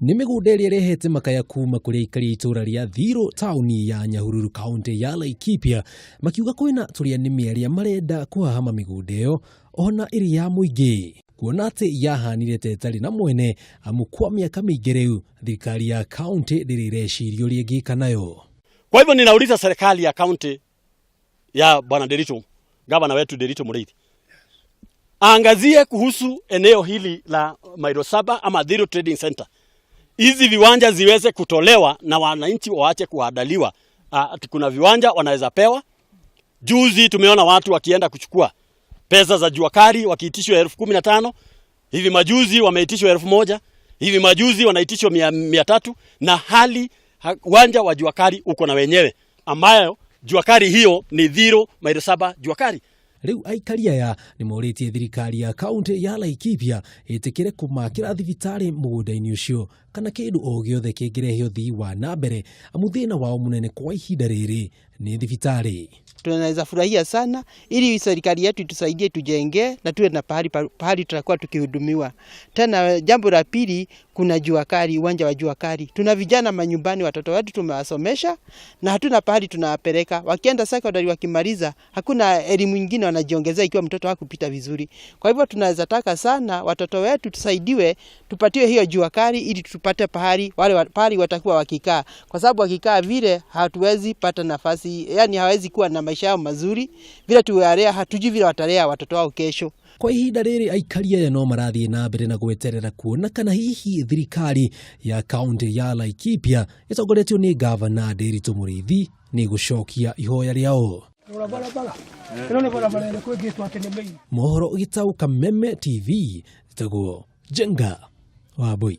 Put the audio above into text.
Nĩ mĩgũnda ĩrĩa ĩrehete makaya kuma kũrĩ aikari a itũũra rĩa Thirũ taũni ya Nyahururu kaũntĩ ya Laikipia makiuga kwĩna tũrĩa nĩmĩ arĩa marenda kũhahama mĩgũnda ĩyo ona ĩrĩ ya mũingĩ kuona atĩ yahanire ta ĩtarĩ na mwene amu kwa mĩaka mĩingĩ rĩu thirikari ya kaũntĩ ndĩrĩ ĩreciria ũrĩa ĩngĩka nayo. Kwa hivyo ninauliza serikali ya kaunti ya Bwana Nderitu, gavana wetu Nderitu Muriithi, aangazie kuhusu eneo hili la mailo 7 ama Thiru Trading Center, hizi viwanja ziweze kutolewa na wananchi waache kuadaliwa. Ati kuna viwanja wanaweza pewa. Juzi tumeona watu wakienda kuchukua pesa za jua kali wakiitishwa 15,000. Hivi majuzi wameitishwa 1,000. Hivi majuzi wanaitishwa 300, na hali uwanja wa jua kali uko na wenyewe, ambayo jua kali hiyo ni Thiru mailo 7 jua kali. Rĩu aikari aya nĩ morĩtie thirikari ya kaũntĩ ya Laikipia ĩtĩkĩre kũmakĩra thibitarĩ mũgũnda-inĩ ũcio kana kĩndũ o gĩothe kĩngĩrehe ũthii wa na mbere amu thĩna wao mũnene kwa ihinda rĩrĩ nĩ thibitarĩ. Tunaweza furahia sana ili serikali yetu itusaidie tujenge na tuwe na pahali tutakuwa tukihudumiwa. Tena jambo la pili, kuna jua kali, uwanja wa jua kali. Tuna vijana manyumbani, watoto wetu tumewasomesha na hatuna pahali tunawapeleka. Wakienda secondary wakimaliza, hakuna elimu nyingine wanajiongezea ikiwa mtoto hakupita vizuri. Kwa hivyo tunaweza taka sana watoto wetu tusaidiwe, tupatiwe hiyo jua kali ili tupate pahali wale pahali watakuwa wakikaa, kwa sababu wakikaa vile hatuwezi pata nafasi, yani hawezi kuwa na maisha yao mazuri vile tuwalea, hatujui vile watalea watoto wao kesho. Kwa ihinda rĩrĩ aikari aya no marathiĩ na mbere na gweterera kuona kana hihi thirikari ya kaũntĩ ya Laikipia ĩtongoretio nĩ gavana Nderitu Mũrĩithi nĩ gũcokia ihoya rĩao. Mohoro Gĩtaũ, Kameme TV, njĩtagwo Jenga Wambui.